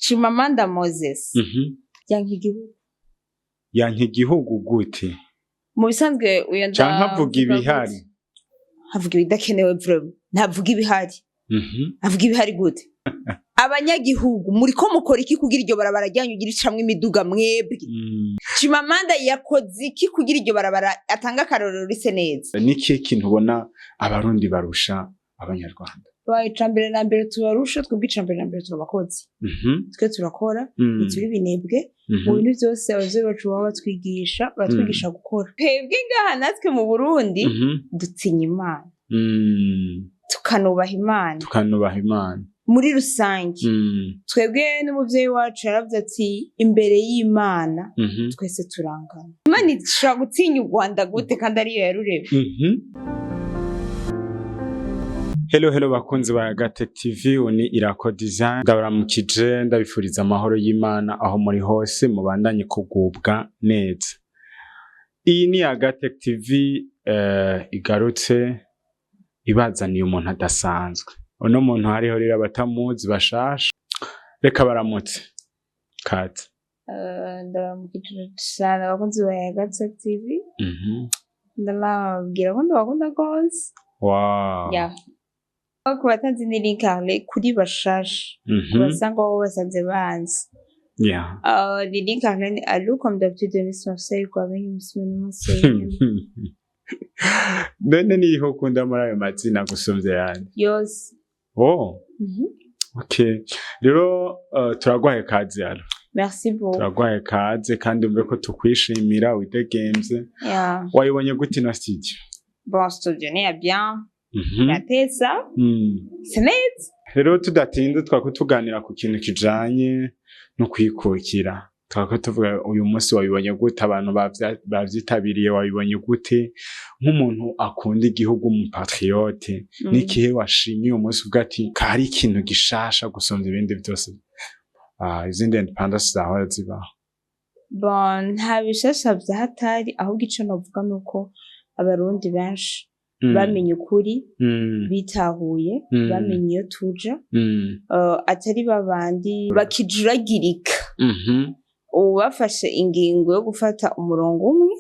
Chimamanda Moses yanka igihugu. Yanka igihugu gute? Mu bisanzwe uyo Canke avuga ibihari? Avuga ibidakenewe vraiment, ntavuga ibihari. Avuga ibihari gute? Abanyagihugu muriko mukora iki kugira iryo barabara ryanyu ugire icamwo imiduga mwebwe? Chimamanda yakoze iki kugira iryo barabara atanga akarorero rise neza? Ni ikihe kintu ubona Abarundi barusha Abanyarwanda? Icambere na mbere tubarusha twebwe, icambere na mbere turabakozi. Twe turakora, ntituri binebwe. Mu bintu byose abavyeyi bacu baba batwigisha, baratwigisha gukora. Twebwe ngaha natwe mu Burundi dutinya Imana, tukanubaha Imana. Tukanubaha Imana. Muri rusange. Twebwe n'umuvyeyi wacu yaravuze ati: "Imbere y'Imana twese turangana." Imana ishobora gutinya u Rwanda gute kandi ariyo yaruremye? Hello, hello bakunzi ba Gatech TV, uni Irako Design, ndabaramukije, ndabifuriza amahoro y'Imana aho muri hose, mubandanye kugubwa neza. Iyi ni Agatech TV igarutse ibazaniye umuntu adasanzwe. Uno muntu hariho rero abatamuzi bashasha, reka baramutse. Kaze. Ndabaramukije cane abakunzi ba Gatech TV. Ndababwira ko ndabakunda gose. Yeah. Ku batazi ni Linkarle, kuri bashasha, ku basanga bo basanze banzi. Lili Carlene Alou, comme d'habitude, Miss Marseille, quoi, Miss Marseille. None niho ukunda muri ayo mazina gusumvya yandi? Yose. Oh. Okay. Rero turaguhaye kaze hano. Merci beaucoup. Turaguhaye kaze kandi umve ko tukwishimira, widegemvye. Wayibonye gute ino studio? Bon, studio ni ya bien. Iratesa. Si neza. Rero tudatinze, twako tuganira ku kintu kijanye no kwikukira. Twako tuvuga uyu munsi wabibonye gute, abantu bavyitabiriye wabibonye gute, nk'umuntu akunda igihugu, mu patriote, n'ikihe washimye uyu munsi uvuga ati kari ikintu gishasha gusumvya ibindi vyose, izindi independence zahora zibaho? Bon, nta bishasha vyahatari, ahubwo ico novuga nuko Abarundi benshi bamenye ukuri, bitahuye, bamenye iyo tuja, atari babandi bakijuragirika. Ubu bafashe ingingo yo gufata umurongo umwe.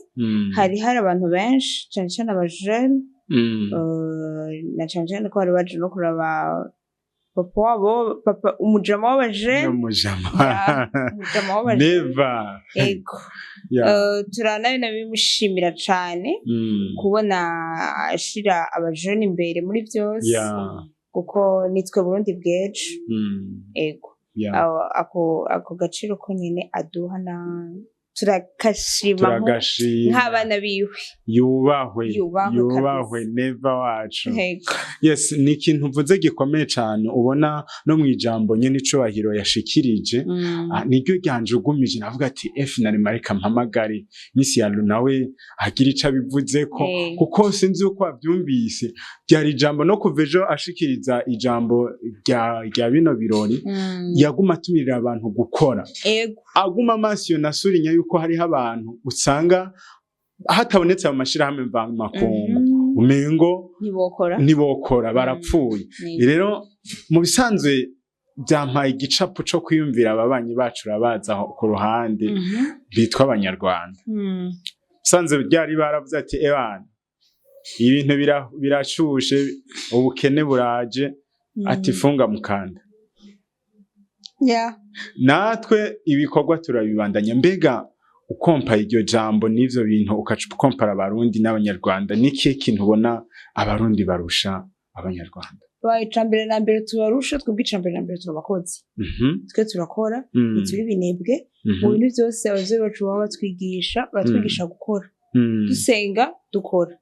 Hari abantu benshi, cane cane abajene, na cane cane ko bari baje no kuraba papa wabo, papa umujama w'abajene. N'umujama. Yeah, umujama w'abajene. Neva. Ego. Turanayo nabimushimira cane kubona ashira abajene imbere muri vyose, kuko nitwe Burundi bw'ejo. Ego. Ako gaciro ko nyene aduha na turakashima Turagashima. nk'abana biwe. Yubahwe. Yubahwe. Yubahwe. Kabisa. Neva wacu. Ego. Yes, ni ikintu uvuze gikomeye cane. Ubona no mu ijambo nyene icubahiro yashikirije, niryo ryanjugumije, navuga ati f nari mareka mpamagare Miss Yalu nawe agira ico abivuzeko, kuko sinzi uko wavyumvise, ryari ijambo no kuva ejo ashikiriza ijambo rya bino birori, yaguma atumirira abantu gukora, aguma amaso nasurinya yuko hariho abantu usanga hatabonetse mu mashirahamwe mvamakungu, umengo ntibokora. Ntibokora, barapfuye. Rero mu bisanzwe byampaye igicapo co kwiyumvira ababanyi bacu, urabaza aho ku ruhande, bitwa Abanyarwanda. Usanze byari baravuze ati: "Ebana, ibintu birashushe, ubukene buraje," ati: "Funga mukanda." Natwe ibikorwa turabibandanya. Mbega ukompara iryo jambo n'ivyo bintu, ukaca ukompara Abarundi n'Abanyarwanda, n'ikihe kintu ubona Abarundi barusha Abanyarwanda? Icambere na mbere tubarusha twebwe, icambere na mbere turabakozi. Twe turakora, ntituri binebwe. Mu bintu byose abavyeyi bacu baba batwigisha, baratwigisha gukora. Dusenga dukora,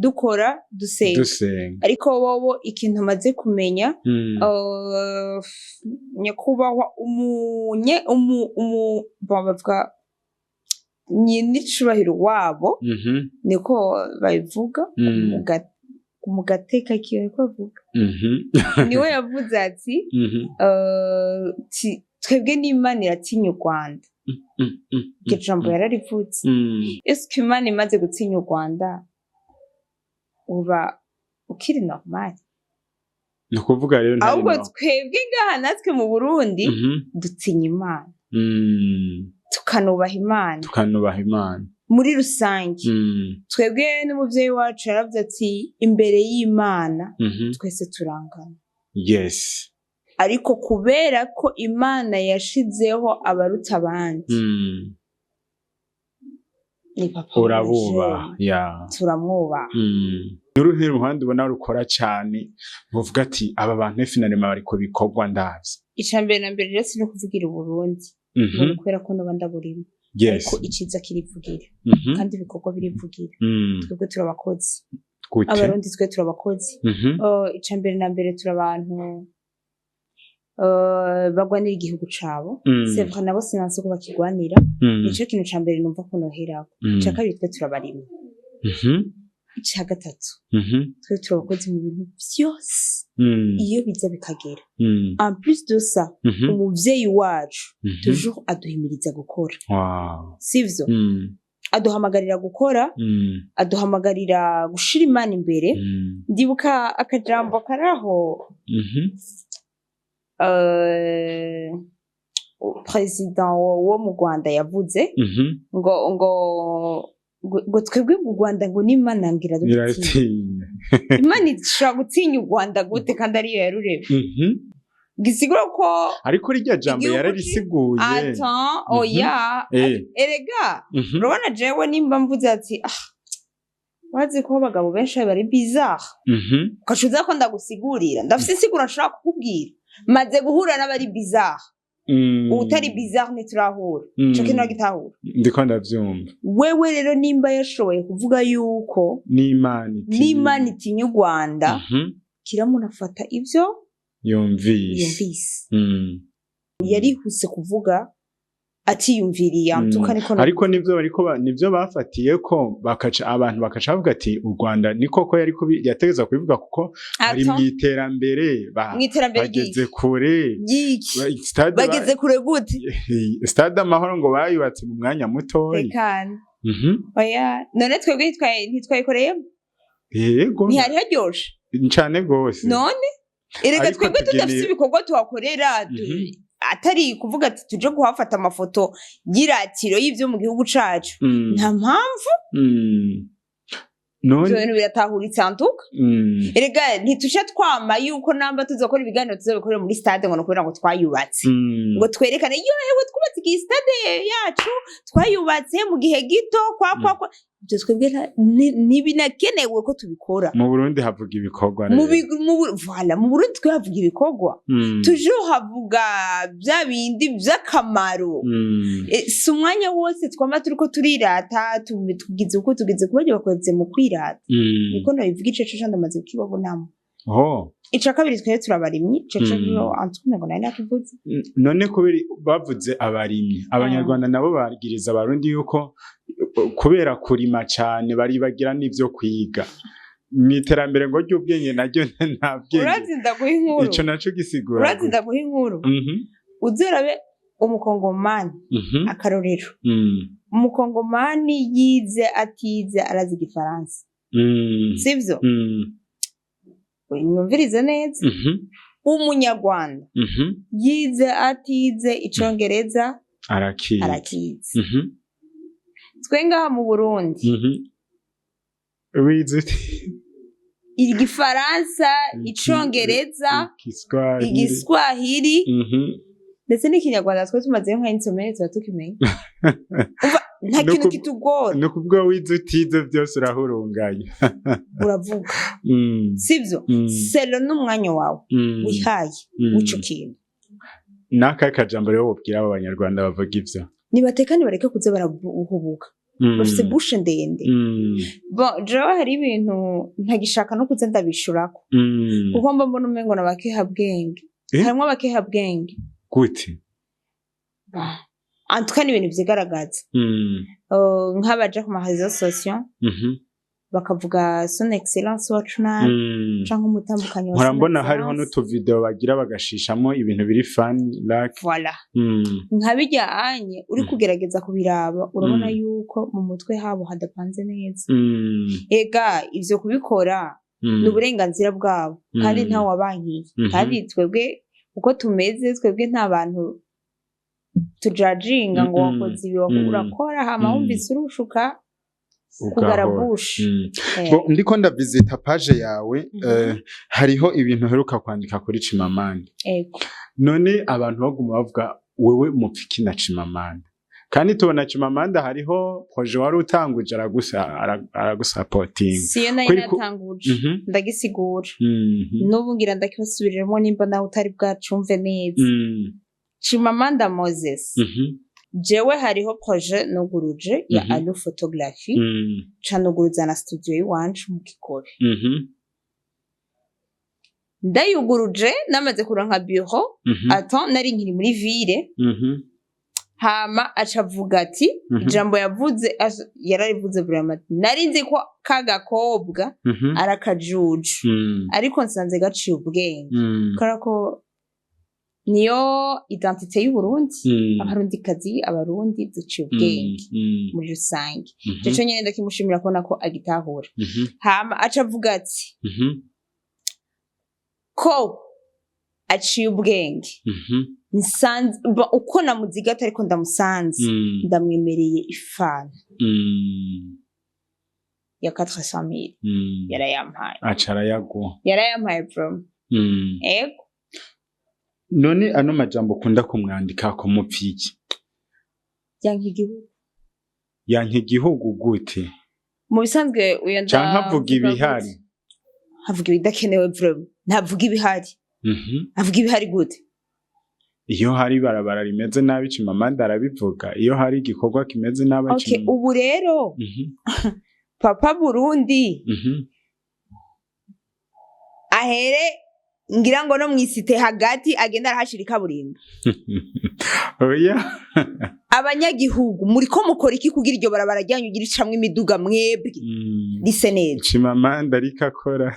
dukora dusenga. Dusenga. Ariko bobo ikintu maze kumenya, nyakubahwa umunye umu umu bon, bavuga nyinicubahiro wabo, niko babivuga, mu gateka kiwe niko bavuga, niwe yavuze ati twebwe n'Imana iratinya u Rwanda. Iryo jambo yararivutse. Ese Imana imaze gutinya u Rwanda, uba ukiri normal? Ni ukuvuga rero ntari Ahubwo no. twebwe ngaha natwe mu Burundi dutinya Imana, tukanubaha Imana. Tukanubaha Imana. Muri rusange. Twebwe n'umuvyeyi wacu yaravuze ati: "Imbere y'Imana twese turangana." Ariko kubera ko Imana yashizeho abaruta abandi, ni papa Urabubaha. wanje, turamwubaha. N'uruhe ruhande ubona rukora cane, uvuga ati: "Aba bantu finalement bariko bikorwa ndavye"? Ica mbere na mbere rero si no kuvugira Uburundi, ngo kubera ko noba ndaburimo, ariko iciza kirivugira, kandi ibikorwa birivugira. Twebwe turabakozi. Gute? Abarundi twe turabakozi. Oh, ica mbere na mbere turi abantu bagwanira igihugu cabo. C'est vrai, nabo sinanse ko bakigwanira. Nico kintu ca mbere numva ko noherako. Ica kabiri, twe turabarimyi. Ica gatatu, twe turabakozi mu bintu vyose, iyo biza bikagera. En plus de ça, umuvyeyi wacu toujours aduhimiriza gukora, sivyo? Aduhamagarira gukora, aduhamagarira gushira Imana imbere. Ndibuka akajambo karaho, perezida wo mu Rwanda yavuze ngo twebwe mu Rwanda ngo n'Imana ngira dutinya. Iratinya. Imana ishobora gutinya u Rwanda gute kandi ariyo yaruremye? Gisigura ko Ariko rirya jambo igihugu yararisiguye. Attends, oya. Erega urabona jewe nimba mvuze ati: "Ah, wazi ko abagabo benshi bari bizarre," ugaca uza ko ndagusigurira, ndafise insiguro nshobora kukubwira. Maze guhura n'abari bizarre. Utari bizarre ntiturahura. Ico kintu uragitahura? Ndiko ndavyumva. Wewe rero nimba yashoboye kuvuga yuko n'Imana itinya, n'Imana itinya u Rwanda, kiramunafata ivyo yumvise. Yumvise. Yarihuse kuvuga atiyumviriye, antuka niko. Ariko nivyo bariko nivyo bafatiye ko bakaca abantu bakaca bavuga ati: "U Rwanda ni koko yari yategeza kubivuga kuko bari Attends, mu iterambere mw'iterambere bageze kure." Ryiki? Stade Bageze kure gute? Stade Amahoro ngo bayubatse mu mwanya mutoyi. Tekana. Oya, none twebwe ntitwayikoreyemo? Yego. Ntihari haryoshe? Cane gose. None erega Ariko twebwe tudafise ibikorwa tuhakorera, atari kuvuga ati tuje kuhafata amafoto y'iratiro y'ivyo mu gihugu cacu, nta mpamvu. None Ivyo bintu biratahuritse antuka. Erega ntituce twama yuko namba tuzokora ibiganiro tuzobikorera muri stade ngo nukubera ngo twayubatse, ngo twerekane yo ewe twubatse iyi stade yacu, twayubatse mu gihe gito, kwa kwa kwa ibyo twebwe ntibinakenewe ko tubikora. Mu Burundi havuga ibikorwa Mu rero. Voilà, mu Burundi twe havuga ibikorwa, toujours havuga bya bindi vy'akamaro. Si umwanya wose twama turiko turirata, tugize uko tugize kuba bakoze mu kwirata. Niko nabivuga, ico co ndamaze kukibabonamo. Oh. Ica kabiri, twebwe turabarimyi. Ico co antume ngo nari nakivuze. None kubera bavuze abarimyi, Abanyarwanda nabo bagiriza Abarundi yuko kubera kurima cane baribagira n'ivyo kwiga mw'iterambere, ngo ry'ubwenge naryo nta bwenge. Urazi ndaguha inkuru. Ico naco gisigura Urazi gute? ndaguha inkuru. Uzerabe Umukongomani, akarorero, Umukongomani yize atize arazi Igifaransa, sivyo? Nyumvirize neza. Umunyarwanda yize atize Icongereza arakizi. Arakizi. Twe ngaha mu Burundi, Wize ute? Igifaransa, Icongereza, Igiswahili. Igiswahili, ndetse n'Ikinyarwanda, twe tumazeyo nka insomere tuba tukimenya. Umva, nta kintu kitugora. Ni ukuvuga wize utize byose urahurunganya. Uravuga, sivyo? Selon n'umwanya wawe wihaye w'ico kintu. N'akahe kajambo rero wobwira abo Banyarwanda bavuga ivyo? Nibatekane, bareke kuza barahubuka, bafise bouche ndende. Bon, jewe hari ibintu ntagishaka no kuza ndabishurako, kuko mba mbona umengo n'abakehabwenge. Harimwo abakehabwenge. Gute? En tout cas, ni ibintu vyigaragaza. Nk'abaja ku ma réseaux sociaux bakavuga Son Excellence wacu nabi, canke umutambukanyi wa Mpora Son mbona hariho Excellence. n'utuvideo bagira bagashishamo ibintu biri funny like. Voilà. Nka bijya anye uri kugerageza kubiraba, urabona yuko mu mutwe habo hadapanze neza. Ega ivyo kubikora Ni uburenganzira bwabo kandi ntawe wabankiye. Kandi twebwe uko tumeze, twebwe nta bantu tujajinga ngo wakoze ibi, urakora hama wumvise urushuka kugara Ugahora. Bushe. Bo, ndiko ndavisita page yawe, hariho ibintu uheruka kwandika kuri Chimamanda. Ego. None abantu baguma bavuga wewe mupfiki na Chimamanda, kandi tubona Chimamanda hariho projet wari utanguje aragusapotinga. Siyo nayo natanguje. Ndagisigura. N'ubu ngira ndakibasubiriramo nimba nawe utari bwacumve neza. Chimamanda Moses, jewe hariho projet nuguruje ya Alu Photography, ca nuguruza na studio y'iwanje mu Kigobe. Ndayuguruje namaze kuronka bureau, attends, nari nkiri muri ville. Hama aca avuga ati, ijambo yavuze yararivuze vraiment, nari nzi ko kagakobwa arakajuju, ariko nsanze gaciye ubwenge, kubera ko niyo identité y'Uburundi, Abarundikazi, Abarundi duciye ubwenge muri rusange. Ico nyene ndakimushimira kubona ko agitahura. Hama aca avuga ati ko aciye ubwenge, nsanze uko namuzigata ariko ndamusanze, ndamwemereye ifana ya 400 000. Yarayampaye. Aca arayaguha. Yarayampaye bro. Ego. None ano majambo ukunda kumwandika ko mupfiki? Yanka igihugu. Yanka igihugu gute? Mu bisanzwe uyo Canke avuga ndavuga ibihari? gute? Avuga ibidakenewe bro, ntavuga ibihari. Avuga ibihari gute? Iyo hari ibarabara rimeze nabi, Chimamanda arabivuga. Iyo hari igikorwa kimeze nabi, Okay, ubu rero papa Burundi ahere ngira ngo no mw'isite hagati agenda arahashira ikaburimbo. Oya. Abanyagihugu muriko mukora iki kugira iryo barabara ryanyu ugire icamwo imiduga mwebwe rise neza? Chimamanda ariko akora.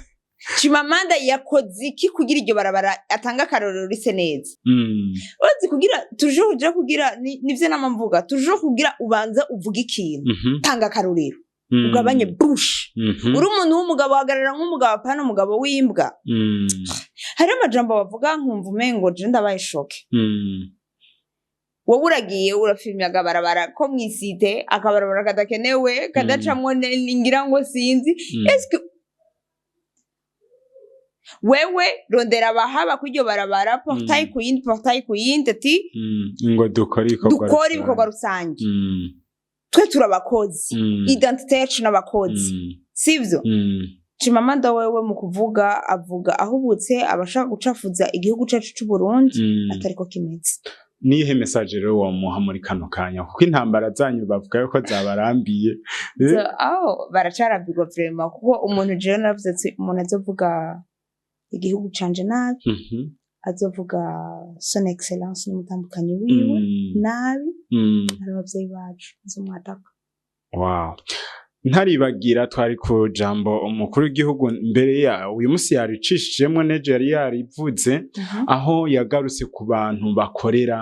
Chimamanda yakoze iki kugira iryo barabara atanga akarorero rise neza? Urazi kugira toujours uje kugira nivyo nama mvuga toujours, kugira ubanza uvuga ikintu, tanga akarorero, ugabanye bush. Uri umuntu w'umugabo, uhagarara nk'umugabo, apana umugabo w'imbwa. Hariho amajambo bavuga nkumva umengo je ndabaye choqué. Wowe uragiye urafilmye akabarabara ko mw'isite, akabarabara kadakenewe, kadacamwo ngira ngo sinzi. Eske wewe rondera abahaba kw'iryo barabara, portail ku yindi, portail ku yindi, ati Ngo dukore ibikorwa dukore rusange. Ibikorwa rusange. Twe turabakozi, identité yacu n'abakozi, sivyo? Chimamanda wewe mu kuvuga avuga ahubutse, abashaka gucafuza igihugu cacu c'Uburundi, atariko kimeze. Niyihe message rero womuha muri kano kanya, kuko intambara zanyu bavuga yuko zabarambiye? So, aho baracarambirwa vraiment, kuko umuntu, jewe naravuze ati umuntu azovuga igihugu canje nabi, azovuga Son Excellence n'umutambukanyi wiwe nabi, ari abavyeyi bacu, nzomwataka. Wow. Ntaribagira twari ku jambo umukuru w'igihugu mbere ya uyu musi yaricishijemwo, nejo yari yarivuze, aho yagarutse ku bantu bakorera,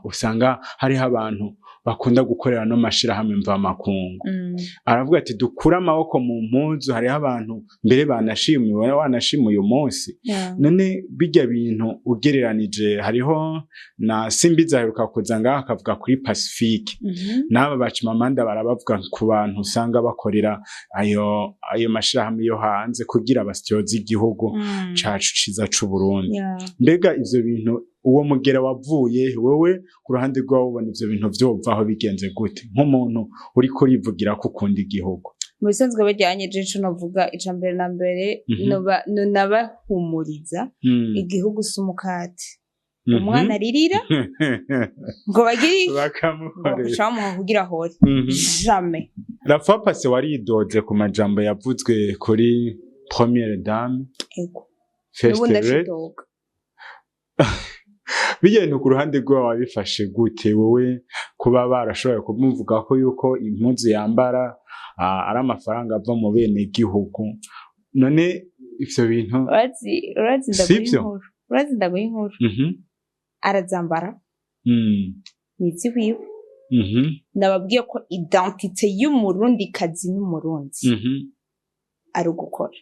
usanga hariho abantu bakunda gukorera no mashirahamwe mvamakungu. Aravuga ati dukure amaboko mu mpuzu, hariho abantu mbere banashimiwe, wanashimiye uyu munsi. None bijya bintu ugereranije, hariho na Simbizi aheruka kuza ngaha akavuga kuri Pacifique, n'aba bacimamanda barabavuga ku bantu usanga bakorera ayo mashirahamwe yo hanze kugira basyoze igihugu cacu ciza c'Uburundi. Mbega ivyo bintu, uwo mugera wavuye wewe ku ruhande rwawe, ubona ivyo bintu vyovaho bigenze gute, nk'umuntu uriko urivugira ko ukunda igihugu? Mu bisanzwe bajyanye, je ico novuga, ica mbere na mbere, nobahumuriza, igihugu si umukate umwana aririra ngo bagire iki? Ngo Bakamukorera. bakaca bamuha kugira ahore. Jamais. La fois passée waridoze ku majambo yavuzwe kuri première dame. Ego, n'ubu First lady. ndacidoga. Bigenda ku ruhande rwawe, wabifashe gute wowe kuba barashoboye kumuvuga ko yuko impuzu yambara ari amafaranga ava mu bene gihugu? None ivyo bintu Urazi ndaguha Sivyo? inkuru, urazi ndaguha inkuru. Arazambara, nizi wiwe. Nababwiye ko identité y'Umurundikazi n'Umurundi ari ugukora.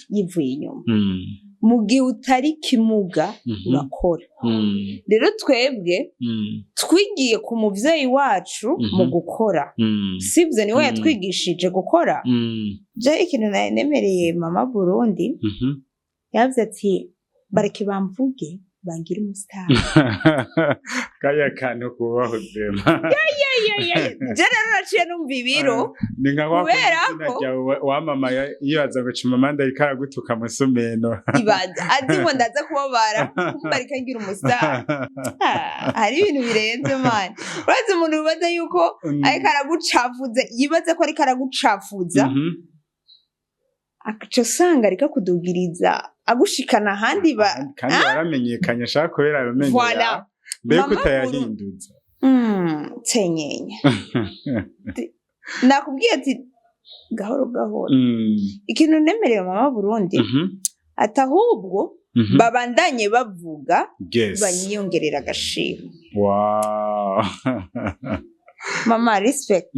Yivuye inyuma. Mu gihe utari kimuga, urakora. Rero twebwe twigiye ku muvyeyi wacu mu gukora, sivyo? Niwe yatwigishije gukora. Je ikintu nari nemereye mama Burundi, yavuze ati: "Bareke bamvuge, bangire umusitari." Kaya kantu kubaho vraiment. Je rero naciye numva ibiro. Ni nka wa Kubera izina ko- ryawe wamamaye, yibaza ngo Chimamanda ariko aragutuka musumeno. Ibaza azi ngo ndaza kubabara, kumva ariko ngira umusitari. Ah, hari ibintu birenze, man. Urazi umuntu wibaza yuko ariko aragucafuza, yibaza ko ariko aragucafuza, agaca usanga ariko akudugiriza, agushikana ahandi ba Kandi waramenyekanye ashaka kubera ayo menyo Voilà. yawe, mbega Mama. utayahinduza. Tsenyenya nakubwiye ati gahoro gahoro. Ikintu nemerewe mama Burundi, ati ahubwo babandanye bavuga, banyiyongerera agashimwe. Mama, respect.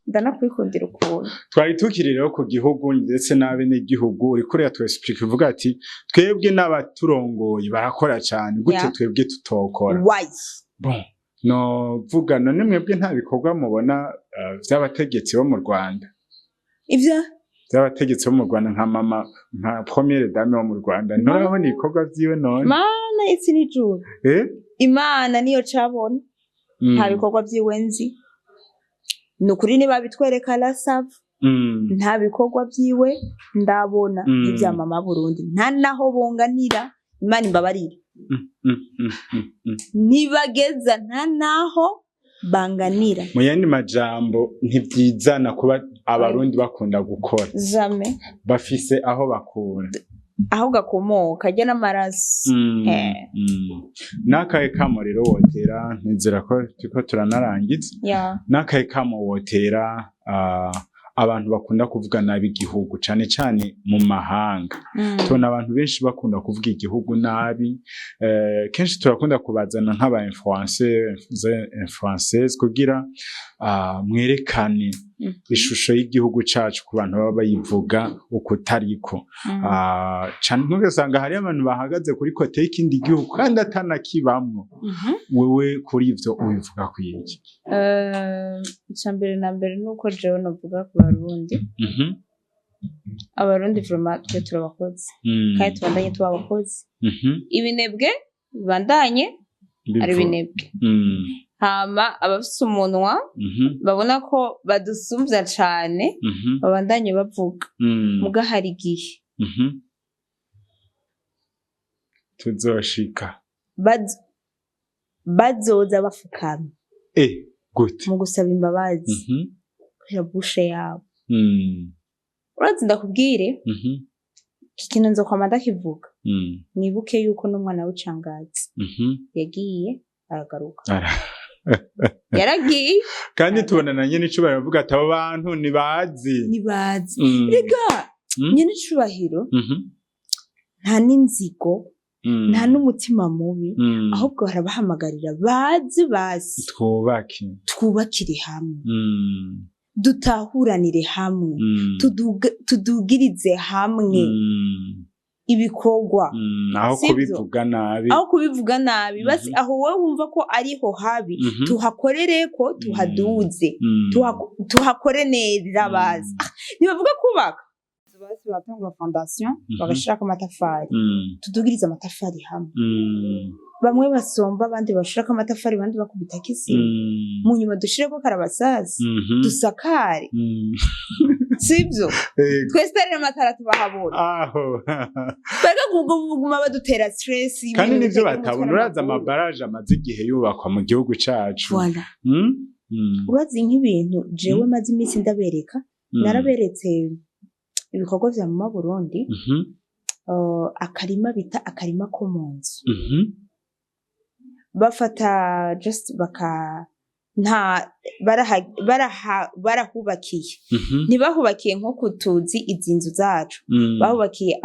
Ndanakwikundira ukuntu. Twari tukiri rero ku gihugu ndetse n'abenegihugu. Uriko uratwexplique uvuga ati twebwe n'abaturongoye barakora cyane, gute twebwe tutokora? Why? Bon, novuga none mwebwe nta bikorwa mubona vy'abategetsi bo mu Rwanda? Ivyo? Vy'abategetsi bo mu Rwanda, nka mama, nka première dame wo mu Rwanda, nturabona ibikorwa vyiwe none? Mana isi n'ijuru! Eh? Imana niyo cabona. Nta bikorwa vyiwe nzi, ni ukuri. Niba bitwereka rasavu. Nta bikorwa vyiwe ndabona. N'ibya mama Burundi nta naho bunganira, Imana imbabarire. Ntibageza, nta naho banganira. Mu yandi majambo, ntivyizana kuba Abarundi bakunda gukora. Jamais. Bafise aho bakura. Aho gakomoka ajya n'amaraso. N'akahe kamo rero wotera? Nizera ko turiko turanarangiza. N'akahe kamo wotera abantu bakunda kuvuga nabi igihugu, cane cane mu mahanga? Tubona abantu benshi bakunda kuvuga igihugu nabi. Kenshi turakunda kubazana nk'aba influenceurs kugira mwerekane ishusho y'igihugu cacu ku bantu baba bayivuga ukutariko. Cane ntugasanga hariyo abantu bahagaze kuri côté y'ikindi gihugu kandi atanakibamwo. Wewe kuri ivyo ubivuga kwiki? Ica mbere na mbere ni uko jewe novuga ku Barundi. Abarundi vraiment twe turi abakozi, kandi tubandanye tuba abakozi. Ibinebwe bibandanye ari Bivu. ibinebwe. Hama abafise umunwa babona ko badusumvya cane, babandanye bavuga. Muga hari igihe Tuzoshika. Bazoza bafukamye Gute? mu gusaba imbabazi kubera bouche yabo. Urazi, ndakubwire, iki kintu nzokwama ndakivuga. Mwibuke yuko n'umwana w'icangazi yagiye aragaruka. Yaragiye. Kandi tubona na nyene icubahiro avuga ati abo bantu ntibazi. Ntibazi. Rega nyene icubahiro nta n'inzigo, nta n'umutima mubi, ahubwo barabahamagarira bazi basi Twubake. twubakire hamwe, dutahuranire hamwe, tudugirize hamwe ibikorwa. Aho Sivyo? kubivuga nabi. Aho kubivuga nabi, basi aho wowe wumva ko ariho habi, tuhakorere ko tuhaduze, tuhakore neza bazi. Ntibavuga kubaka basi, batangura fondation, bagashirako amatafari. Tudugirize amatafari hamwe. Bamwe basomba, abandi bashirako amatafari, abandi bakubitako isima, mu nyuma dushireko karabasasi, dusakare. Sivyo? Ego. Twese rero amatara tubahabona. Aho. Bareka kuguma badutera stress Kandi y'ibintu nivyo bitagira umutwe batabona. Uraza n'amaguru. Amabaraje amaze igihe yubakwa mu gihugu cacu. Voilà. Urazi nk'ibintu jewe maze iminsi ndabereka, naraberetse ibikorwa vya mama Burundi, akarima bita akarima ko mu nzu. Bafata just baka nta barahubakiye. Ntibahubakiye nko tuzi izi nzu zacu. Bahubakiye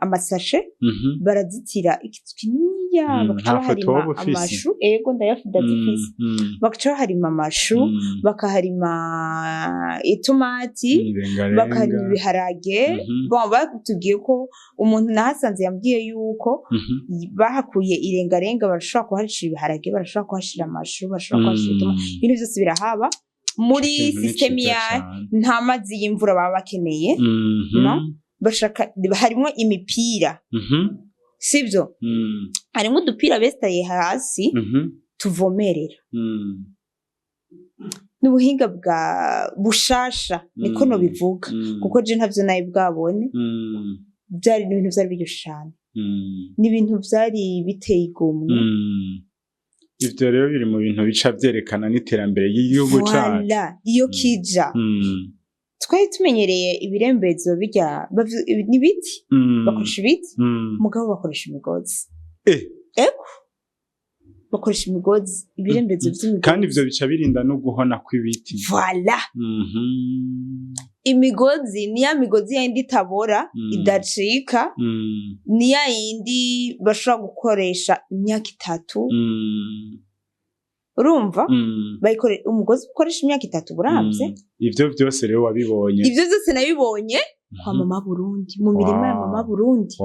amasashe, barazitira ikizu kinini. Oya, bakaca Nta foto baharima woba ufise? amashu. Ego, ndazifise. Bakaca baharima amashu, bakaharima itomati, Irengarenga. bakarima ibiharage. Bon, batubwiye ko umuntu nahasanze yambwiye yuko bahakuye irengarenga, barashobora kuhashira ibiharage, barashobora kuhashira amashu, barashobora kuhashira itomati, ibintu byose birahaba muri Ikintu ni système ciza ya cane. Nta mazi y'imvura baba bakeneye. No? Bashaka harimo imipira, sibyo? Harimo udupira besitaye hasi tuvomerera. N'ubuhinga bwa bushasha, niko nobivuga, kuko je ntavyo nawe bwabone. Byari ibintu vyari biryoshe cane, ni ibintu vyari biteye igomwe. Ivyo rero biri mu bintu bica vyerekana n'iterambere ry'igihugu cacu. Voilà, iyo kija twari tumenyereye ibirembezo bijya n'ibiti, bakoresha ibiti, mugabo bakoresha imigozi. Ego, bakoresha imigozi, ibirembezo vy'imigozi. Kandi ivyo bica birinda no guhona kw'ibiti. Voilà. Imigozi ni ya migozi yindi itabora, idacika, ni ya yindi bashobora gukoresha imyaka 3. Urumva, umugozi ukoresha imyaka 3 buramvye. Ivyo vyose rero wabibonye? Ivyo vyose nabibonye kwa Mama Burundi, mu mirima ya Mama Burundi.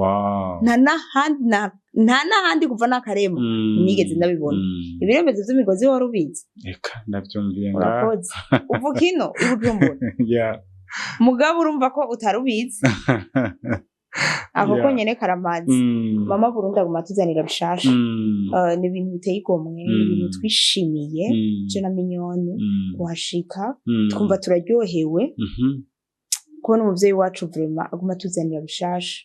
Nta n'ahandi kuva n'akarema nigeze ndabibona. Ibirembezo vy'imigozi, wari ubizi? Eka, ndavyumviye ngaha. Urakoze. Uvuka ino i Bujumbura, mugabo urumva ko utari ubizi ako. Konyene karamazi. Mama Burundi aguma atuzanira bishasha. Ni ibintu biteye igomwe, ni ibintu twishimiye, je na Mignone, kuhashika twumva turaryohewe kubona umuvyeyi wacu vraiment aguma atuzanira bishasha.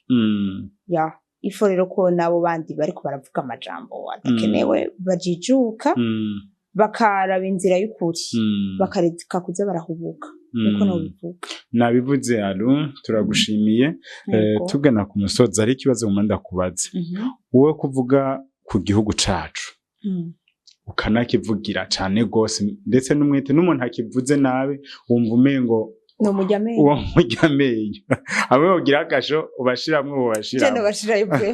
Ya ifo rero ko nabo bandi bariko baravuga amajambo adakenewe bajijuka, bakaraba inzira y'ukuri, bakareka kuza barahubuka, niko nobivuga. Nabivuze, Alu, turagushimiye. Yego. Tugana ku musozi, hari ikibazo nguma ndakubaza. Wowe kuvuga ku gihugu cacu, ukanakivugira cane gose, ndetse n'umwete, n'umuntu akivuze nabi wumva umengo ni umujyamenyo. Uwo murya amenyo, hamwe wogira agasho ubashiramwo, Je ubashiramwo. Nobashirayo pe.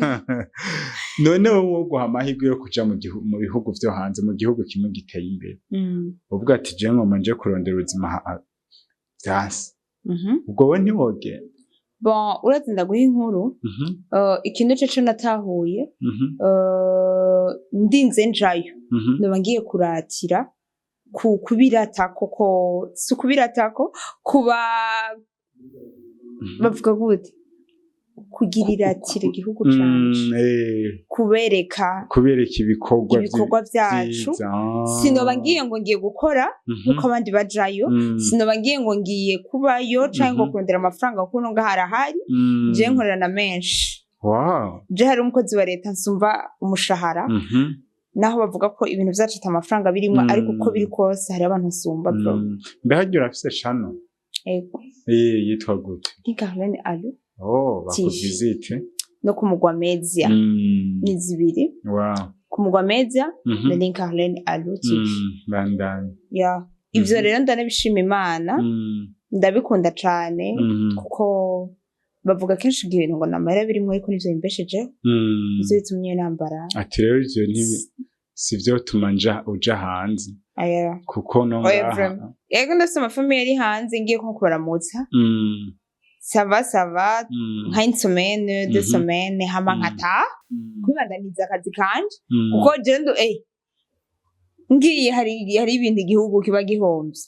None wowe woguha amahirwe yo kuja mu bihugu vyo hanze, mu gihugu kimwe giteye imbere, uvuga ati je ngoma nje kurondera ubuzima vyanse, ubwo we ntiwogenda? Bon, urazi, ndaguha inkuru. Ikintu co natahuye, ndinze njayo, noba ngiye kuratira kubiratako, ko si ukubiratako, kuba bavuga gute, kugiriratira igihugu canje, kubereka kubereka ibikorwa ibikorwa vyacu. vyiza. Sinoba ngiye ngo ngiye gukora nkuko abandi bajayo, sinoba ngiye ngo ngiye kubayo canke ngo kurondera amafaranga, kuko no ngaha arahari. Je nkorera na menshi. Je hari umukozi wa leta nsumva umushahara, naho bavuga ko ibintu vyacu ata amafaranga birimwo, ariko uko biri kose hari abantu nsumba bro. Mbe harya urafise channel? Ego. Yitwa gute? Ni Carmen Alu. Oh, TV. Bakuvizite. No ku Mugwa Media, ni zibiri, ku Mugwa Media na Link Carmen Alu TV. Bandanye. Ya, ivyo rero ndanabishima Imana, ndabikunda cane, kuko bavuga kenshi ngo ibintu ngo namahera birimwo, ariko nivyo bimbeshejeho, nivyo bitumye nambara. Ati rero ivyo ntibi si vyo tuma nja uja hanze, Aya. kuko no Oya, ngaha. Vraiment. Yego, ndafise amafamiye ari hanze, ngiye nko kubaramutsa, ça va, ça va, nka une semaine, deux semaines, hama nkataha kwibandaniza akazi kanje, kuko je ndo ngiye hari ibintu igihugu kiba gihomvye.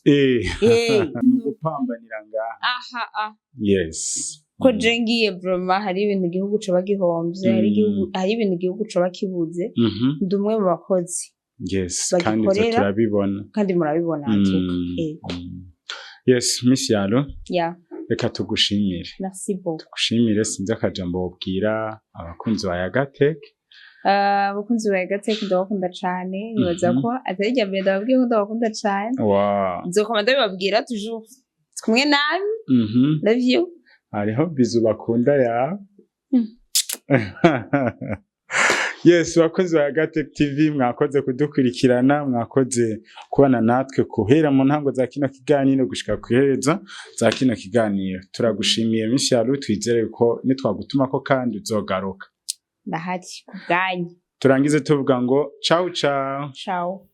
Ni ugupambanira ngaha. Aha ah. Ko je ngiye vraiment hari ibintu igihugu coba gihomvye, hari igihugu, hari ibintu igihugu coba kibuze. Ndi umwe mu bakozi Yes, kandi ivyo bagikorera. turabibona. Kandi murabibona tuka. Ego. Yes, Miss Yalo, Ya. reka tugushimire. Merci beaucoup. Tugushimire. Sinzi akajambo wobwira abakunzi ba Yagatech. Abakunzi ba Yagatech, ndabakunda cane. Nibaza ko atari irya mbere ndababwiye ko ndabakunda cane. Nzokoma ndabibabwira toujours, kumwe namwe. Love you. Hariho bizu bakunda ya. Yes, bakunzi ba Yagatech TV, mwakoze kudukurikirana, mwakoze kubana natwe kuhera mu ntango za kino kiganiro gushika ku iherezo za kino kiganiro. Turagushimiye, Miss Yalu, twizere ko nitwagutuma ko kandi uzogaruka. Ndahari ku bwanyu. Turangize tuvuga ngo ciao ciao. Ciao.